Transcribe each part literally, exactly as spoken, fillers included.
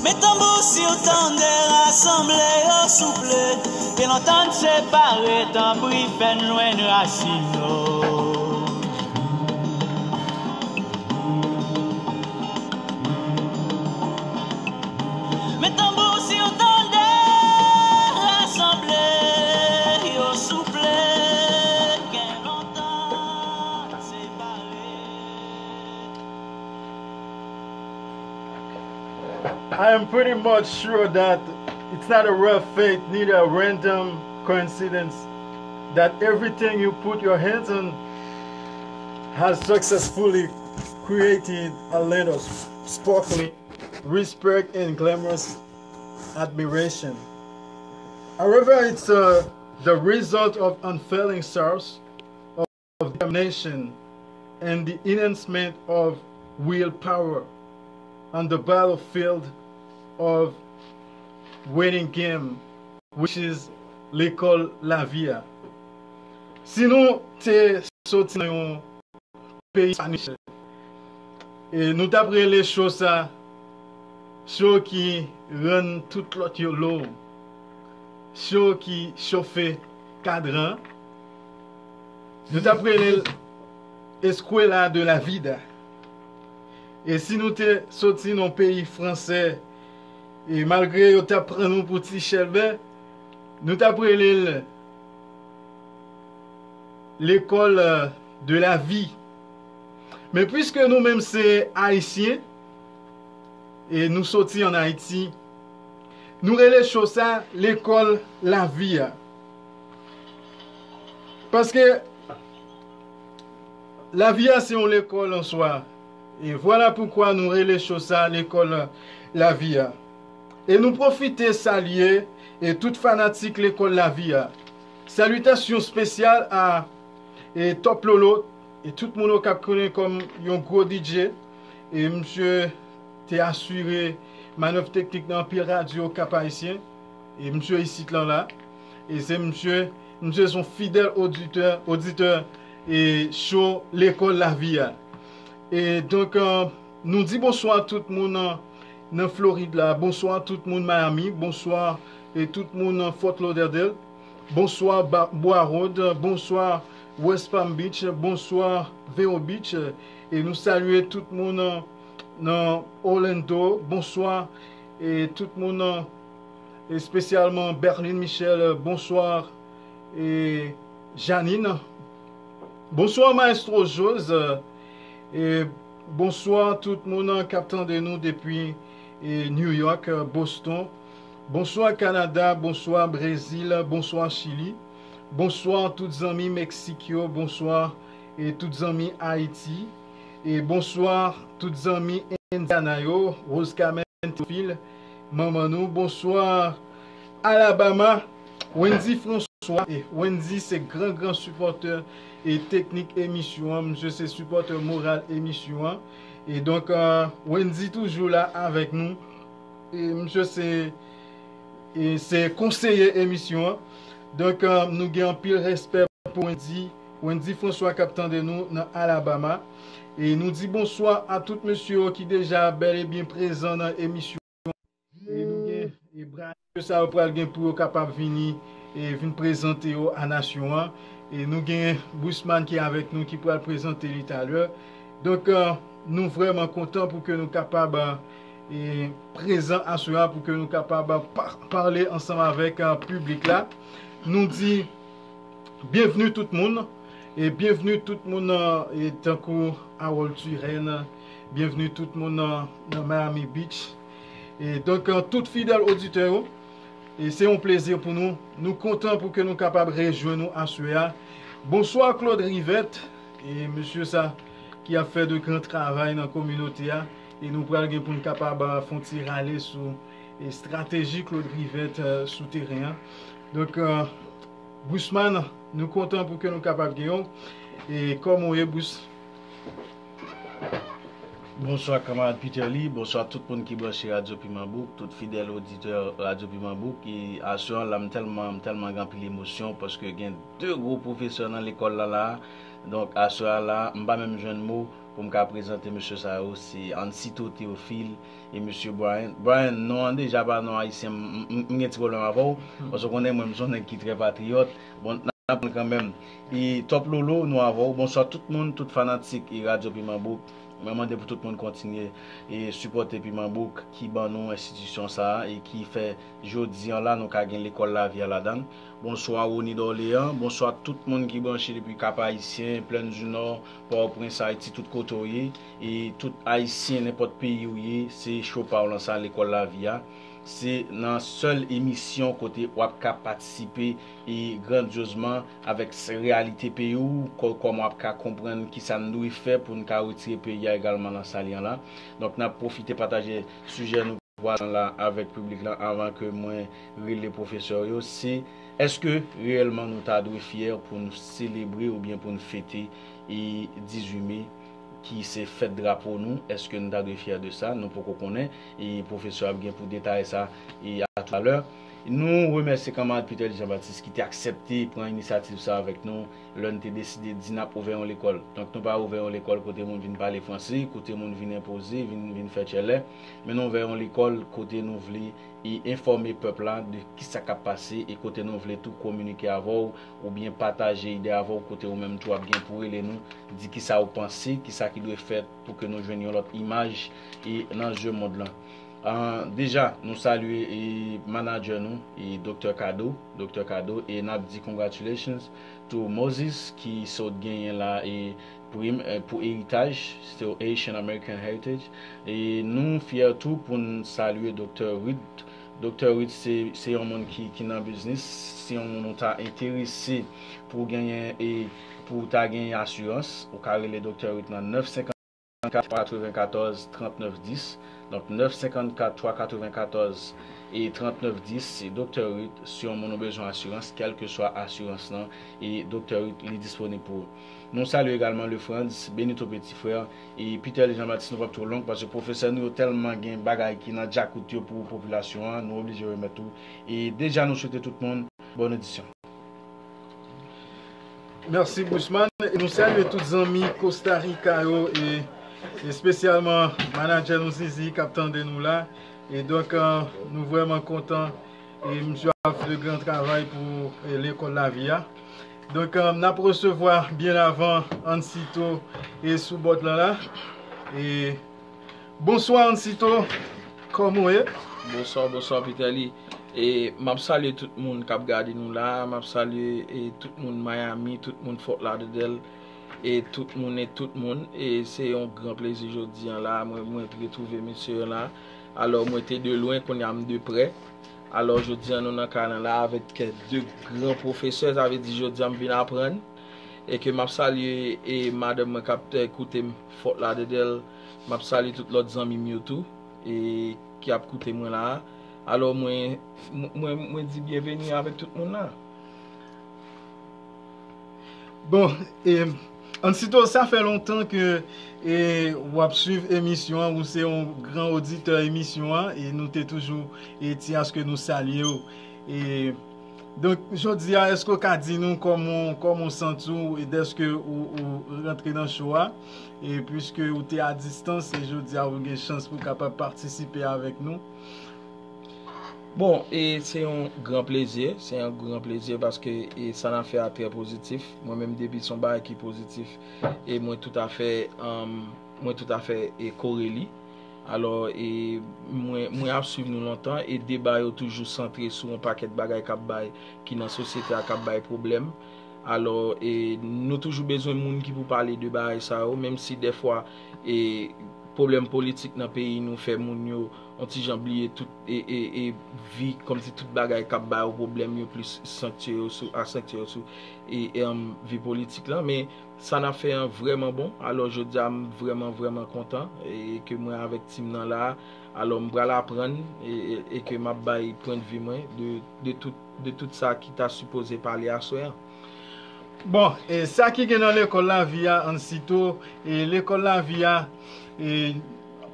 Men tanbou si w tande, rasanble yo souple. Gen lontan n separe, tanpri fè n jwenn rasin nou. Men tanbou si w tande, rasanble yo souple. Gen lontan n separe. I am pretty much sure that it's not a rough fate, neither a random coincidence, that everything you put your hands on has successfully created a land of sparkling respect and glamorous admiration. However, it's uh, the result of unfailing source of determination and the enhancement of willpower on the battlefield of winning game, which is lekòl lavi a. Si nou te soti nan yon peyi Spanish, e nou t ap rele cho sa cho ki rann tout lòt yo lo, cho ki chofe kadran, nou t ap rele l Escuela de la Vida. E si nou te soti nan peyi fransè, e malgre yo t ap pran nou pou ti chèlbè, nou t ap rele l l'école euh, de la vie. Men piske nou menm se Ayisyen, e nou soti ann Ayiti, nou rele cho sa lekòl lavi a. Paske lavi a se yon lekòl an swa. E vwala poukwa nou rele cho sa lekòl lavi a. E nou pwofite salye e tout fanatik lekòl lavi a. Salitasyon espesyal a e Top Lolo e tout moun yo k ap konnen kòm yon gwo D J. E misye te asire manèv teknik nan anpil radyo Kap Ayisyen. E misye isit lan la. E se misye, misye se yon fidèl oditè, oditè e cho lekòl lavi a. E donk, euh, nou di bonswa tout moun nan, nan Florid la, bonswa tout moun Miami, bonswa e tout moun nan Fort Lauderdale, bonswa Ba- Broward, bonswa West Palm Beach, bonswa Vero Beach, e nou salye tout moun nan, nan Orlando, bonswa e tout moun nan, espesyalman Berlin Michel, bonswa e Janine. Bonswa Maestro Jose. E bonswa tout moun k ap tande nou depi e New York, Boston. Bonswa Kanada, bonswa Brezil, bonswa Chili. Bonswa tout zanmi Meksik yo, bonswa e tout zanmi Ayiti. E bonswa tout zanmi Indiana yo, Rose Carmen Théophile, manman nou, bonswa Alabama, Wendy François, e Wendy se gran gran sipòtè e teknik emisyon an, misye se sipòtè moral emisyon an. E donk, euh, Wendy toujou la avèk nou. E misye se, e se konseye emisyon an. Donk, euh, nou gen anpil respè pou Wendy, Wendy François k ap tande nou nan Alabama. E nou di bonswa a tout mesye yo ki deja bèl e byen prezan nan emisyon. E nou gen e bra mesye sa yo pral gen pou yo kapab vini e vin prezante yo a nasyon an. E nou gen Busman ki avèk nou ki pral prezante li talè. Donk, euh, nou vrèman kontan pou ke nou kapab, euh, e prezan aswè a, pou ke nou kapab, euh, pa- pale ansanm avèk, euh, piblik la. Nou di byenvni tout moun, e byenvni tout moun nan, e tankou Harold Turenne, byenvni tout moun nan, nan Miami Beach. E donk, euh, tout fidèl oditè yo, e se yon plezi pou nou. Nou kontan pou ke nou kapab rejwenn nou aswè a. Bonswa Claude Rivette, e mesye sa ki ap fè de gran travay nan kominote a. E nou pral gen pou n kapab, euh, fè yon ti rale sou e estrateji Claude Rivette, euh, sou teren an. Donk, euh, Busman, nou kontan pou ke nou kapab gen yon. E kòman w ye, Bus? Bonswa kanmarad Peterly, bonswa tout moun ki branche Radyo Piman Bouk, tout fidèl oditè Radyo Piman Bouk. E aswè an la m tèlman, m tèlman gen anpil emosyon paske gen de gwo pwofesè nan lekòl la la. Donk aswè a la, m pa menm jwenn mo pou m ka prezante mesye sa yo, se Ansito Théophile e mesye Brian. Brian, non an deja pa non ayisyen, m, m, m gen ti pwoblèm avè w, paske w konnen mwen m se yon nèg ki trè patriyòt. Bon, n ap pran kanmenm. E Top Lolo, nou avè w. Bonswa tout moun, tout fanatik e Radyo Piman Bouk. Mwen mande pou tout moun kontinye e sipòte Piman Bouk ki ban nou enstitisyon sa a e ki fè jodi an la nou ka gen lekòl lavi a ladan l. Bonswa Rony Dorléan, bonswa tout moun ki branche depi Kap Ayisyen, Plèn di Nò, Pòtoprens, Ayiti, tout kote w ye, e tout Ayisyen nenpòt peyi w ye, se cho pa w lan sa lekòl lavi a. Se nan sèl emisyon kote w ap ka patisipe e grandyozman avèk s- reyalite peyi w, kò- kòman w ap ka konprann kisa n dwe fè pou n ka retire peyi a egalman nan sa li an la. Donk, n ap pwofite pataje sijè nou pral la avèk piblik la avan ke mwen rele pwofesè yo. Se, èske reyèlman nou ta dwe fyè pou n selebre oubyen pou n fete e dizuit me, ki se fèt drapo nou? Èske n ta dwe fyè de sa? Nou poko konnen. E pwofesè ap gen pou detaye sa e a toutalè. Nou remèsye kanmarad Peterly Jean Baptiste ki te aksepte pran inisyativ sa avèk nou lè n te deside di n ap ouvè yon lekòl. Donk, nou pa ouvè yon lekòl kote moun vin pale franse, kote moun vin enpoze, vin, vin fè tchèlè. Men nou ouvè yon lekòl kote nou vle e enfòme pèp la de kisa k ap pase e kote nou vle tou kominike avè w oubyen pataje ide avè w kote ou menm tou ap gen pou rele nou, di kisa ou panse, kisa ki dwe fèt pou ke nou jwenn yon lòt imaj e nan zye mond lan. Ah, deja, nou salye e manadjè nou, e Doktè Kado, Doktè Kado, e n ap di congratulations to Moses ki sot genyen la e prim eh, pou eritaj, se Haitian American Heritage. E nou fyè tou pou n salye Doktè Ruth. Doktè Ruth se, se yon moun ki, ki nan biznis, se yon moun ou ta enterese pou genyen e pou w ta genyen asirans, ou ka rele Doktè Ruth nan nèf senkannkat twa katrevenkatòz trannèf dis. Donk, nèf senkannkat twa katrevenkatòz e trannèf dis, se Doktè Ruth, si yon moun ou bezwen asirans, kèlkeswa asirans lan, e Doktè Ruth, li disponib pou ou. Nou salye egalman Lefrans, Benito Petit Frère, e Peterly Jean Baptiste, nou p ap twò long, paske pwofesè nou yo tèlman gen bagay ki nan djakout yo pou popilasyon an, nou oblije remèt tou. E deja nou swete tout moun, bòn odisyon. Mèsi Bousman. E nou salye tout zanmi Costa Rica yo, e espesyalman manadjè nou Zizi k ap tande nou la. E donk, eh, nou vrèman kontan. E misye ap fè de gran travay pou eh, lekòl lavi a. Donk, eh, n ap resevwa byen avan Ansito e sou bòd lan la. E bonswa Ansito, kòman w ye? Bonswa, bonswa Peterly. E m ap salye tout moun k ap gade nou la, m ap salye e tout moun Miami, tout moun Fort Lauderdale, e tout moun, e tout moun. E se yon gran plezi jodi an la, mwen, mwen retwouve mesye yo la. Alò, mwen te de lwen, kounye a m de prè. Alò, jodi an nou nan kay lan la avèk de gran pwofesè, sa vle di jodi an m vin aprann. E ke m ap salye e madanm mwen k ap, eh, koute m Fort Lauderdale, m ap salye tout lòt zanmi m yo tou, e ki ap koute mwen la a. Alò, mwen, mwen, mwen di byenveni avèk tout moun la. Bon, e, Ansito, sa fè lontan ke e, w ap swiv emisyon an, ou se yon gran oditè emisyon an, e nou te toujou e, ti aske nou salye w. E, donk, jodi a, èske w ka di nou kòman, kòman w santi w e dèske ou, ou rantre nan show a? E piske ou te a distans, e jodi a ou gen chans pou w kapab patisipe avèk nou. Bon, e se yon gran plezi, se yon gran plezi paske e sa n ap fè a trè pozitif. Mwen menm depi se yon bagay ki pozitif, e mwen toutafè, um, mwen toutafè e kore li. Alò, e mwen, mwen ap swiv nou lontan, e deba yo toujou santre sou yon pakèt bagay k ap bay, ki nan sosyete a k ap bay pwoblèm. Alò, e nou toujou bezwen moun ki pou pale de bagay sa yo, menm si dèfwa e pwoblèm politik nan peyi nou fè moun yo yon ti jan bliye tout e, e, e vi, kòmsi tout bagay k ap ba yo pwoblèm yo plis santye yo sou, aksantye yo sou e, e um, vi politik lan. Men sa n ap fè an vrèman bon. Alò, jodi a, m vrèman, vrèman kontan e ke mwen avèk team nan la. Alò, m pral aprann e, e, e ke m ap bay pwennvi mwen de, de tout, de tout sa ki ta sipoze pale aswè an. Bon, e sa ki gen nan lekòl lavi a, Ansito, e lekòl lavi a, e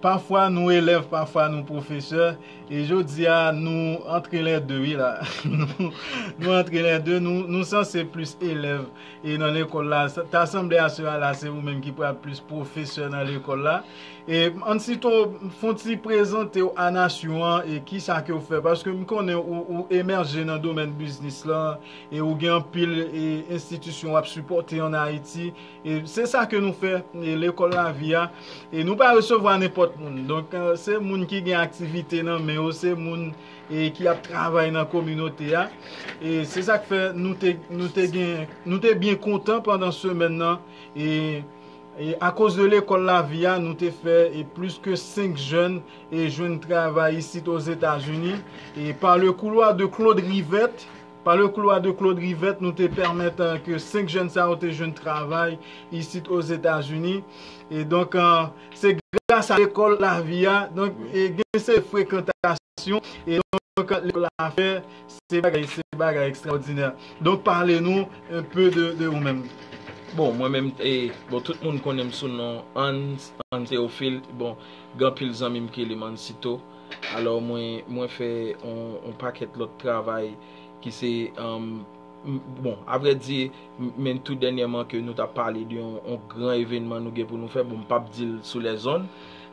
pafwa nou elèv, pafwa nou pwofesè, e jodi a nou antre lè de, wi la. Nou, nou antre lè de, nou, nou sanse plis elèv e nan lekòl la. Sa- Ta sanble aswè a la, se ou menm ki pral plis pwofesè nan lekòl la. E Ansito, fon ti prezante w a nasyon an e kisa ke w fè, paske m konnen ou, ou emèje nan domèn biznis lan e ou gen anpil e, enstitisyon w ap sipòte ann Ayiti. E se sa ke nou fè, e lekòl lavi a. E nou pa resevwa nenpòt moun. Donk, eh, se moun ki gen aktivite nan men yo, se moun e ki ap travay nan kominote a. E se sa k fè nou te, nou te gen, nou te byen kontan pandan semèn nan. E, e akoz de lekòl lavi a, nou te fè e plis ke senk jèn e jwenn travay isit Ozetazini. E pa le couloir de Claude Rivette, pa le couloir de Claude Rivette, nou te pèmèt eh, ke senk jèn sa yo te jwenn travay isit Ozetazini. E donk, eh, se gras a lekòl lavi a. Donk, e gen se frekantasyon. E donk, lekòl la fè, se bagay, se bagay ekstraòdinè. Donk, pale nou un peu de, de ou menm. Bon, mwen menm, e, bon, tout moun konnen m sou non Hans, Hans Théophile. Bon, gen anpil zanmi m ki rele m Ansito. Alò, mwen, mwen fè on, on pakèt lòt travay ki se, um, m- bon, avrèdi, m- men tou dènyèman ke nou t ap pale de yon, yon gran evènman nou gen pou nou fè, bon, m p ap di l sou lèzonn.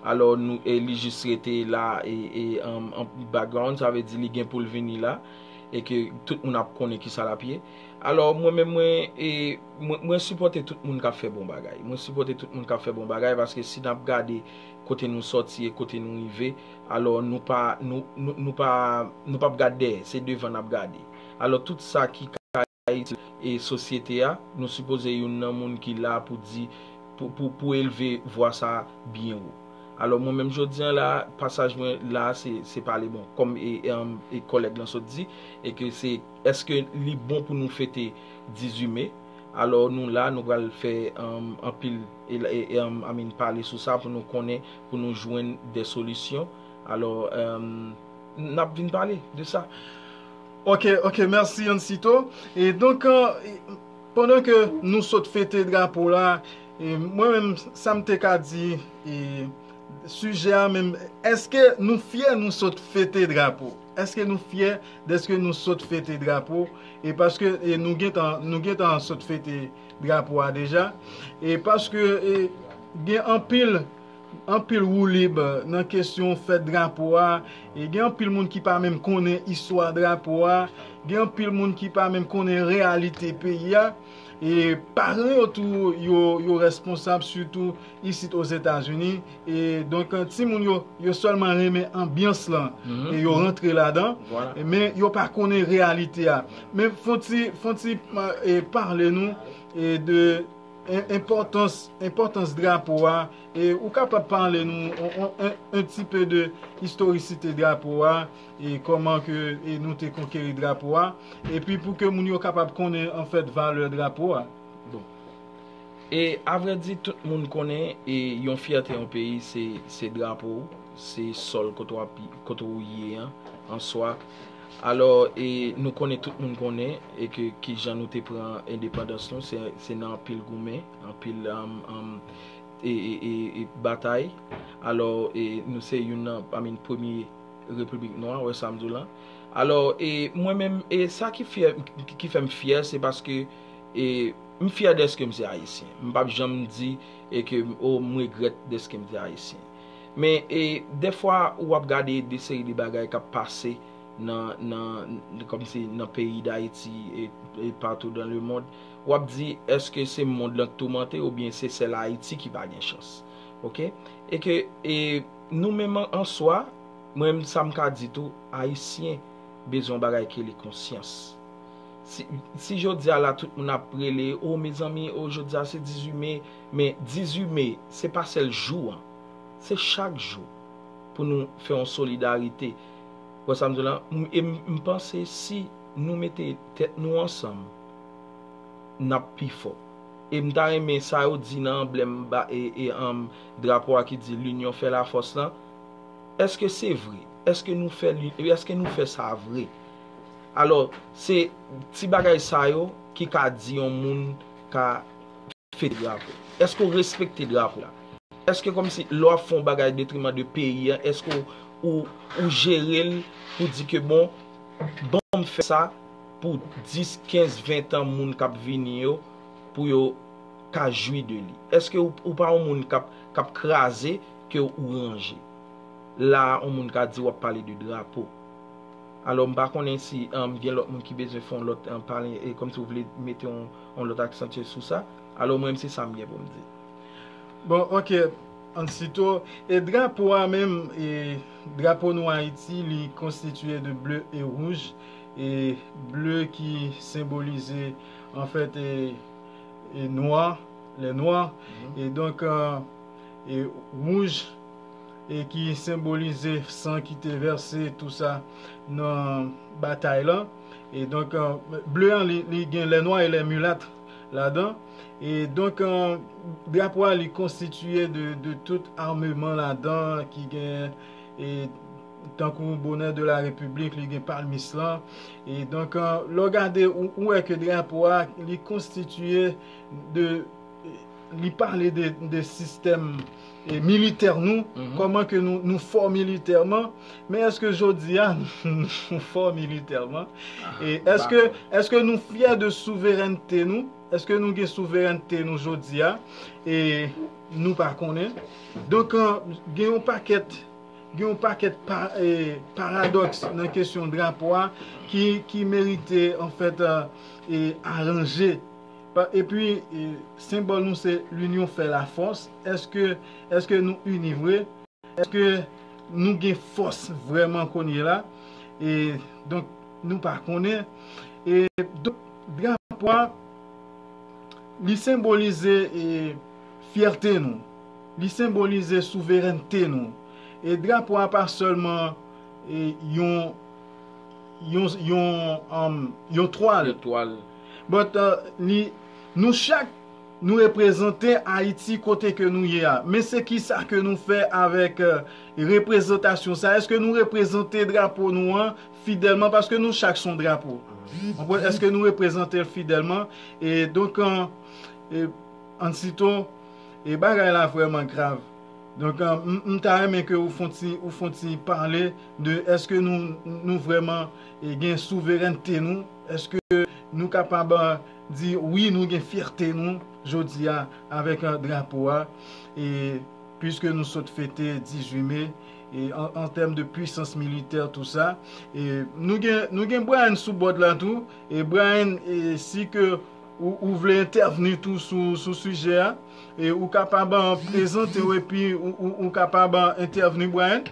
Alò, nou, e li jis rete la, e, e, um, an background, sa vle di li gen pou l vini la, e ke tout moun ap konnen kisa l ap ye. Alò, mwen menm, mwen, e, mwen, mwen sipòte tout moun k ap fè bon bagay. Mwen sipòte tout moun k ap fè bon bagay, paske si n ap gade kote nou sòti e kote nou rive, alò, nou pa, nou, nou, nou pa, nou p ap gade dèyè, se devan n ap gade. Alò, tout sa ki ka itil e sosyete a, nou sipoze youn nan moun ki la pou di, pou, pou, pou elve vwa sa byen wo. Alò, mwen menm jodi a la, pasaj mwen la, se, se pale, bon, kòm e, e, um, e kòlèg lan sot di, e ke se, èske li bon pou nou fete dizuit me? Alò, nou la, nou pral fè, um, anpil, e, e, e, um, I mean, pale sou sa pou nou konnen, pou nou jwenn de solisyon. Alò, um, n ap vin pale de sa. Ok, ok, mèsi Ansito. E donk, eh, e, pandan ke nou sot fete drapo la, e mwen menm, sa m te ka di, e, sijè a menm, èske nou fyè nou sot fete drapo? Èske nou fyè dèske nou sot fete drapo? E paske e nou gentan, nou gentan sot fete drapo a deja. E paske e, gen anpil anpil woulib nan kesyon fèt drapo a. E gen anpil moun ki pa menm konnen istwa drapo a. Gen anpil moun ki pa menm konnen reyalite peyi a. E paran yo tou, yo, yo responsab, sitou isit Ozetazini. E donk, timoun yo, yo sèlman renmen anbyans lan. E yo rantre ladan. E, men yo pa konnen reyalite a. Men fon ti, fon ti e, pale nou e, de en- enpòtans enpòtans drapo a. E ou kapab pale nou on, on, un, un petit peu de istorisite drapo a, e kòman ke e nou te konkeri drapo a, epi pou ke moun yo kapab konnen anfèt valè drapo a. E avrèdi, tout moun konnen e yon fyète yon peyi se, se drapo w, se sòl kote w ap, kote w ye an, an swa. Alò, e nou konnen, tout moun konnen e ke kijan nou te pran endepandans nou, se, se nan anpil goumen, anpil um, um, e, e, e, e batay. Alò, e nou se youn nan, I mean, premye repiblik nwa, wè sa m di w lan. Alò, e mwen menm, e sa ki fyè, ki, ki fè m fyè, se paske e m fyè dèske m se ayisyen. M p ap janm di e ke o m regrèt dèske m se ayisyen. Men e dèfwa ou ap gade de seri de bagay k ap pase nan, nan, kòmsi nan peyi Dayiti e, e patou dan le mond, w ap di, èske se mond lan k toumante oubyen se sèl Ayiti ki pa gen chans? Oke? E ke e nou menm an, an swa, mwen menm sa m ka di tou, Ayisyen bezwen yon bagay ki rele konsyans. Si, si jodi a la tout moun ap rele, o mezanmi, o jodi a se dizuit me, men dizuit me, se pa sèl jou an. Se chak jou pou nou fè yon solidarite. Wè sa m di w lan? M- E m m panse si nou mete tèt nou ansanm, n ap pi fò. E m ta renmen sa yo di nan anblèm ba- e, e um, drapo a ki di l'union fait la force lan. Èske se vre? Èske nou fè li- èske nou fè sa vre? Alò, se ti bagay sa yo ki ka di yon moun ka fete drapo? Èske w respekte drapo a? Èske kòmsi lè w ap fè yon bagay detriman de peyi a, èske w, ou, ou jere l pou di ke bon, ban m fè sa pou dis, kenz, ven tan moun k ap vini yo, pou yo ka jwi de li? Èske ou, ou pa yon moun k ap, k ap kraze ke ou ranje? La, yon moun ka di w ap pale de drapo. Alò, m pa konnen si, um, gen lòt moun ki bezwen fè yon lòt, um, pale, e kòmsi w vle mete yon, yon lòt aksantye sou sa. Alò, mwen menm, se sa m gen pou m di. Bon, ok, Ansito, e drapo a menm, e drapo nou Ayiti, li konstitiye de ble e wouj, e ble ki senbolize, anfèt, e, e nwa, lè nwa, e donk, e, e wouj, e ki senbolize san ki te vèse, tou sa, nan batay lan. E donk, e, ble an, li, li gen lè nwa e lè milat ladan. E donk, e, drapo a, li konstitiye de, de tout ameman ladan ki gen, e, tankou bonè de la repiblik, li gen palmis lan. E donk, e, lè w gade, ou, ou wè ke drapo a, li konstitiye de, li pale de, de sistèm, e, militè nou, kòman ke nou, nou fò militèman, men èske jodi a nou fò militèman? E èske, èske nou fyè de souverènte nou? Èske nou gen souverènte nou jodi a? E nou pa konnen. Donk, e, gen yon pakèt, gen yon pakèt pa, e, paradòks nan kesyon drapo a ki, ki merite, anfèt, e, e, aranje. Pa, epi, e, senbòl nou se l'union fait la force. Èske, èske nou ini vre? Èske nou gen fòs vrèman kounye la? E donk, nou pa konnen. E donk, drapo a, li senbolize, e, fyète nou. Li senbolize souverènte nou. E drapo a pa sèlman, e, yon, yon, yon, um, yon twal. Yon twal. But, e, li, nou chak, nou reprezante Ayiti kote ke nou ye a. Men se ki sa ke nou fè avèk, e, reprezantasyon sa? Èske nou reprezante drapo nou an fidèlman? Paske nou chak se yon drapo. Konprann? Èske nou reprezante l fidèlman? E donk, e, e, Ansito, e bagay la vrèman grav. Donk, e, m, m ta renmen ke ou fon ti, ou fon ti pale de èske nou, nou vrèman, e, gen souverènte nou? Èske nou kapab, e, di wi, nou gen fyète nou jodi a avèk, e, drapo a? E piske nou sot fete dizuit me, e an, an tèm de pwisans militè, tou sa, e nou gen, nou gen Brian sou bòd la tou. E Brian, e si ke ou, ou vle entèvni tou sou, sou sijè a, e ou kapab, e, prezante w epi ou, ou, ou kapab, e, entèvni, Brian.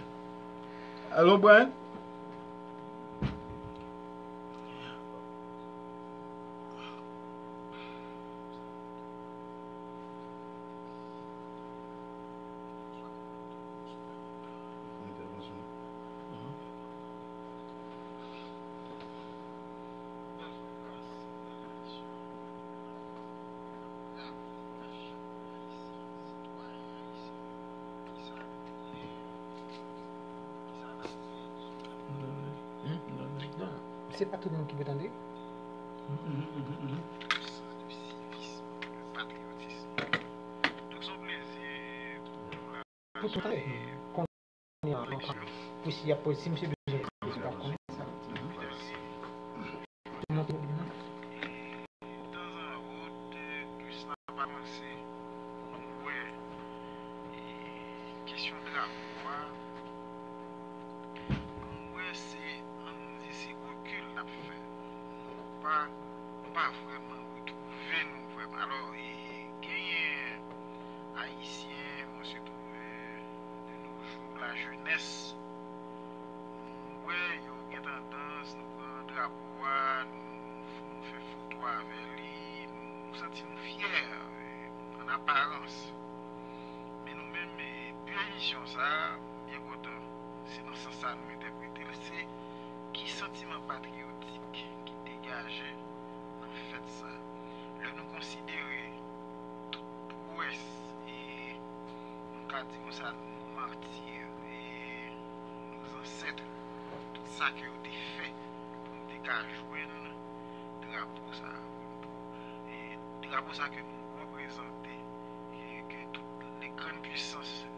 Alo, Brian? Se pa tout moun ki pou tande. Sa de sivis, de patriyotis. Donk, se yon plezi pou nou la. Pou tout tande. Konnen an, pou si y ap poze, si misye bezwen poze kesyon, w ap konnen sa. Tout moun te. Tanzanwot, plis n ap avanse, nou wè, e, kesyon drapo a, nou wè se, ann di se rekil n ap fè. Nou pa, nou pa vrèman retwouve nou vrèman. Alò, e, genyen Ayisyen, mwen sitou, e, de nos jours, la jeunesse, nou wè yo gen tandans, nou pran drapo a, nou, nou fè foto avè li, nou, nou santi nou fyè, e, an aparans. Men nou menm, e, de emisyon sa a, m byen kontan, se nan sans sa nou entèprete l, se ki santiman patriyotik ki degaje nan fèt sa. Lè nou konsidere tout pwès, e nou ka di konsa, nos martyrs, e nos ancêtres, tout sa ke yo te fè pou nou te ka jwenn drapo sa a, pou nou Drapo sa ke nou reprezante, ke, ke tout les grandes puissances